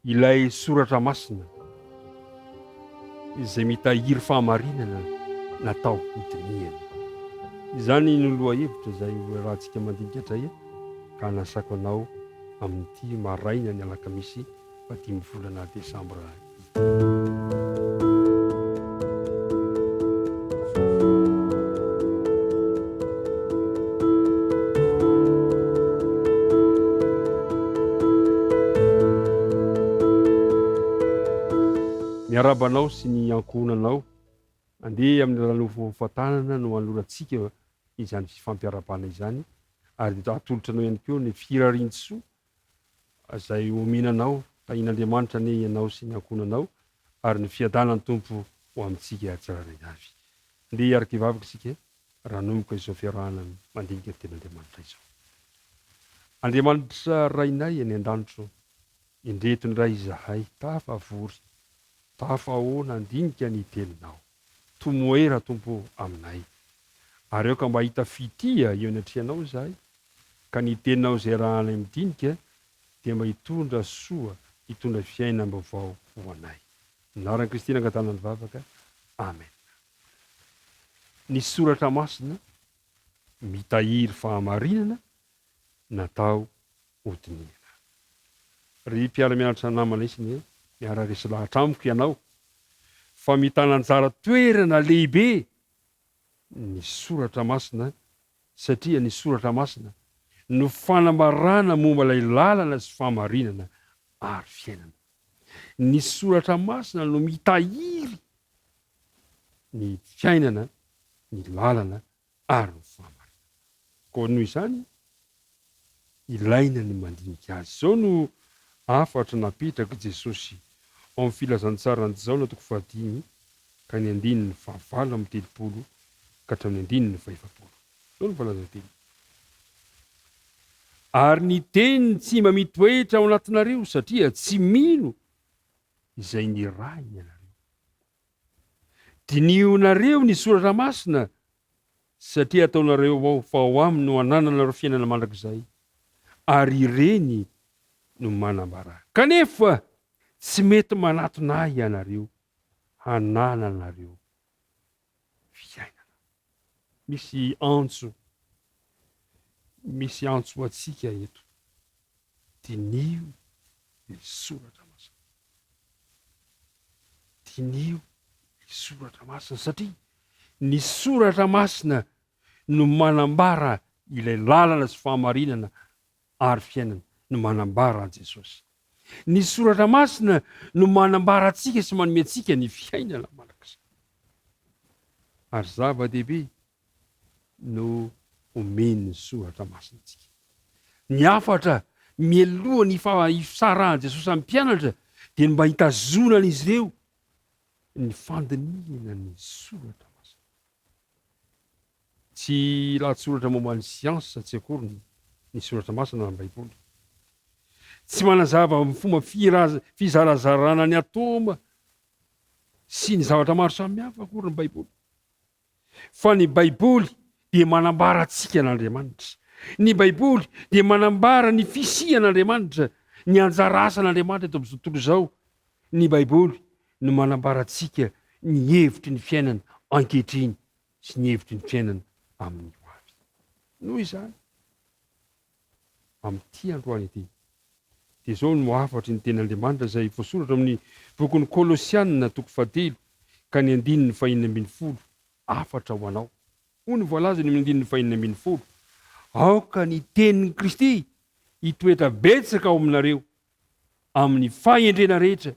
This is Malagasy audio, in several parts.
Ilay soratra masina izay mitahiry fahamarinana natao hodinihana. Izany no lohahevitra izay ho iarahantsika mandinika hatray ka hanasako anao amin'ity maraina ny alakamisy fahadimy volana desambra ity. Miarahaba anao sy ny ankohonanao. Andeha amin'ny alalan'ny fatanana no anolorantsika izany fifampiarahabana izany ary dia atolotra anao ihany koa ny firarian-tsoa Izay omena anao, tahian'Andriamanitra anie ianao sy ny ankohonanao ary ny fiadanan'ny Tompo ho amintsika tsirairay avy. Ndeha hiaraka hivavaka isika raha hanomboka izao fiarahana mandinika ny Tenin'Andriamanitra izao. Andriamanitra Rainay any an-danitra ô, indreto indray izahay tafavory, tafahoana handinika ny Teninao. Tomoera Tompo ô aminay. Ary aoka mba hahita fitia eo anatrehanao izahay, ka ny teninao izay arahanay midinika dia mba hitondra soa, hitondra fiainam-baovao ho anay. Anaran'i Kristy nangatahana ny vavaka. Amen. Ny soratra masina mitahiry fahamarinana natao hodinihina. Ry mpiara-mianatra namana isiny e, miara-resy lahatra amiko ianao fa mitana anjara toerana lehibe ny soratra masina satria ny soratra masina no fanambarana momba ilay lalana sy fahamarinana ary fiainana. Ny soratra masina no mitahiry ny fiainana, ny lalana ary ny fahamarinana. Koa noho izany, ilaina ny mandinika azy. Izao no hafatra napetrak'i Jesosy ao amin'ny Filazantsaran'i Jaona toko fahadimy ka ny andininy fahavalo amby 30 ka hatramin'ny andininy fahefapolo. Izao no voalazan'ny teny. Ary ny teniny tsy mba mitoetra ao anatinareo satria tsy mino izay nirahiny ianareo. Dinihonareo ny soratra masina satria ataonareo ao fa ao aminy no anananareo fiainana mandrakizay, ary ireny no manambara ahy. Kanefa tsy mety manatona ahy ianareo hanananareo fiainana. Misy antso, misy antso ho antsika eto. Diniho ny soratra masina. Diniho ny soratra masina satria ny soratra masina no manambara ilay lalana sy fahamarinana ary fiainana, no manambara an'i Jesosy. Ny soratra masina no manambara antsika sy manome antsika ny fiainana mandrakizay. Ary zava-dehibe no omen'ny soratra masina antsika. Ny hafatra mialoha ny fisarahan'i Jesosy amin'ny mpianatra dia ny mba hitazonan'izy ireo ny fandinihana ny soratra masina. Tsy lahatsoratra momba ny siansa tsy akory ny soratra masina na ny Baiboly. Tsy manazava amin'ny fomba fizarazarana ny atoma sy ny zavatra maro samihafa akory ny Baiboly. Fa ny Baiboly dia manambara antsika an'Andriamanitra. Ny Baiboly dia manambara ny fisian'Andriamanitra, ny anjara asan'Andriamanitra eto amin'izao tontolo izao. Ny Baiboly no manambara antsika ny hevitry ny fiainana ankehitriny sy ny hevitry ny fiainana amin'ny ho avy. Noho izany, amin'ity androany ity, dia izao no hafatry ny Tenin'Andriamanitra izay voasoratra amin'ny bokin'ny Kolosiana toko fahatelo ka ny andininy fahenina 16, hafatra ho anao. Hoy ny voalazany amin'ny andininy fahenina 16, Aoka ny tenin'i Kristy hitoetra betsaka ao aminareo amin'ny fahendrena rehetra,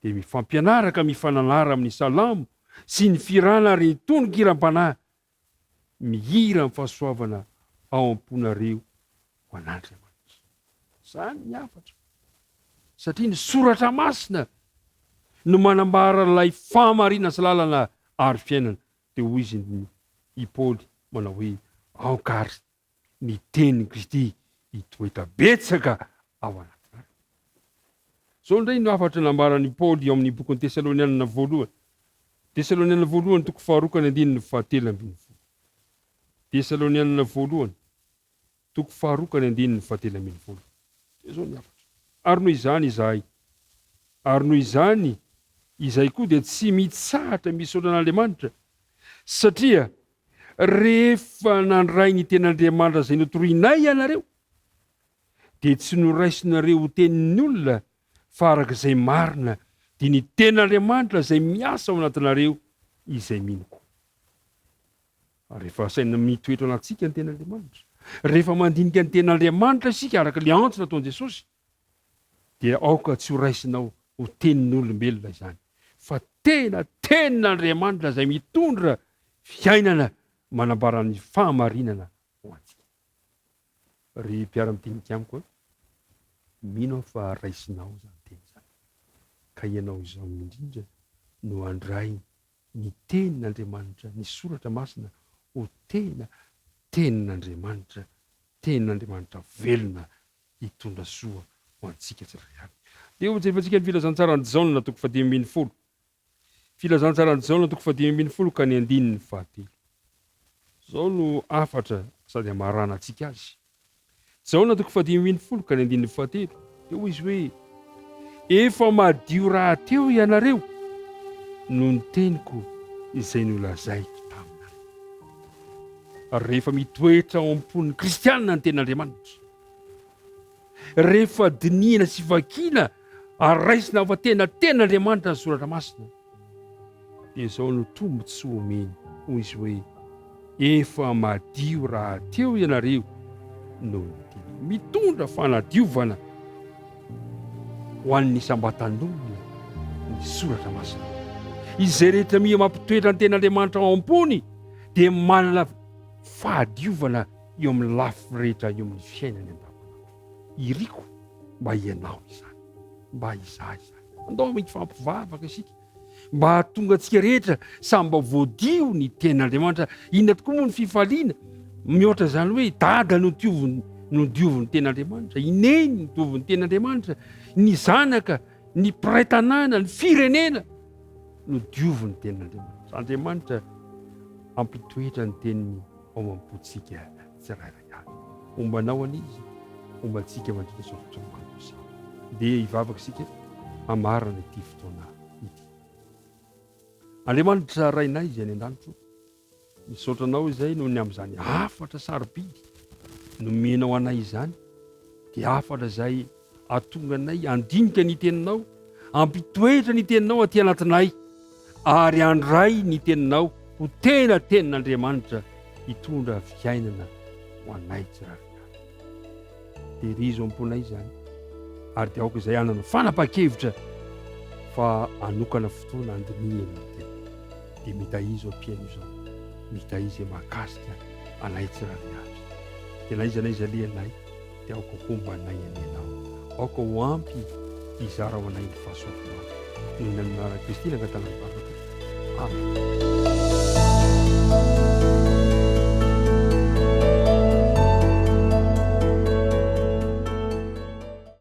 dia mifampianaraka mifananara amin'ny salamo sy ny fihirana ary ny tononkiram-panahy, mihira amin'ny fahasoavana ao am-ponareo ho an'Andriamanitra. Izany ny hafatra. Satria ny soratra masina no manambara ilay fahamarinana sy lalana ary fiainana. Dia hoy izy i Paoly manao hoe, aoka ary ny tenin'i Kristy hitoetra betsaka ao anatinareo. Izao indray no hafatra nambaran'i Paoly ao amin'ny bokin'ny Tesalonianina voalohany. Tesalonianina voalohany toko faharoa ka ny andininy fahatelo 12. Tesalonianina voalohany toko faharoa ka ny andininy fahatelo 12. Dia izao ny hafatra. Ary noho izany izahay. Ary noho izany izay koa dia tsy mitsahatra misaotra an'Andriamanitra, satria rehefa nandray ny tenin'Andriamanitra izay notorianay ianareo, dia tsy noraisinareo ho tenin'ny olona, fa araka izay marina, dia ny tenin'Andriamanitra izay miasa ao anatinareo izay mino koa. Ary rehefa asaina mitoetra anatintsika ny tenin'Andriamanitra, rehefa mandinika ny tenin'Andriamanitra isika araka ilay antso nataon'i Jesosy, dia aoka tsy ho raisinao ho tenin'olombelona izany, fa tena tenin'Andriamanitra izay mitondra fiainana manambara ny fahamarinana ho antsika. Ry mpiara-midinika amiko a, mino aho fa raisinao izany teny izany, ka ianao izao indrindra no handray ny tenin'Andriamanitra, ny Soratra Masina ho tena tenin'Andriamanitra, tenin'Andriamanitra velona hitondra soa ho antsika tsirairay avy. Dia hojerentsika ny Filazantsaran'i Jaona toko fahadimy ambin'ny folo. Filazantsaran'i Jaona toko fahadimy ambin'ny folo ka ny andininy fahatelo. Izao no hafatra sady hamaranantsika azy. Jaona toko fahadimy ambin'ny folo ka ny andininy fahatelo. Dia hoy izy hoe, Efa madio rahateo ianareo noho ny teniko izay nolazaiko taminareo. Rehefa mitoetra ao am-pon'ny kristianina ny tenin'Andriamanitra, Rehefa dinihina sy vakiana ary raisina fa tena tenin'Andriamanitra ny Soratra Masina, dia izao no tombontsoa omeny, hoy izy hoe, Efa madio rahateo ianareo noho ny teniko. Mitondra fanadiovana ho an'ny isam-batan'olona ny Soratra Masina. Izay rehetra miha mampitoetra ny tenin'Andriamanitra ao am-pony dia manana fahadiovana eo amin'ny lafy rehetra eo amin'ny fiainany andavanandro. Iriko mba ianao izany, mba izaho izany. Andao hifampivavaka isika mba hahatonga antsika rehetra samy mba voadio ny tenin'Andriamanitra. Inona tokoa moa ny fifaliana mihoatra izany hoe dada no dioviny no diovin'ny tenin'Andriamanitra, i neny no diovin'ny tenin'Andriamanitra, ny zanaka, ny mpiray tanàna, ny firenena no diovin'ny tenin'Andriamanitra. Andriamanitra hampitoetra ny teniny ao am-pontsika tsirairay avy. Homba anao anie Izy, homba antsika mandritra izao fotoana andro izao. Ndeha hivavaka isika hamarana ity fotoana ity. Andriamanitra Rainay izay any an-danitra o, misaotra Anao izay noho ny amin'izany hafatra sarobidy nomenao anay izany, dia hafatra izay Hahatonga anay handinika ny Teninao, hampitoetra ny Teninao aty anatinay, ary handray ny Teninao ho tena Tenin'Andriamanitra hitondra fiainana ho anay tsirairay avy. Tehirizo am-ponay izany, ary dia aoka izay hanana fanapahan-kevitra fa hanokana fotoana handinihana ny Teninao. Dia mitahizo am-pihaino izao, mitahizo izay mahakasika anay tsirairay avy. Dia na aiza na aiza alehanay, Dia aoka homba anay anie Ianao. Aoka ho ampy hizara ho anay ny fahasoavanao. Noho ny anaran'i Kristy nangatahana ny vavaka. Amen.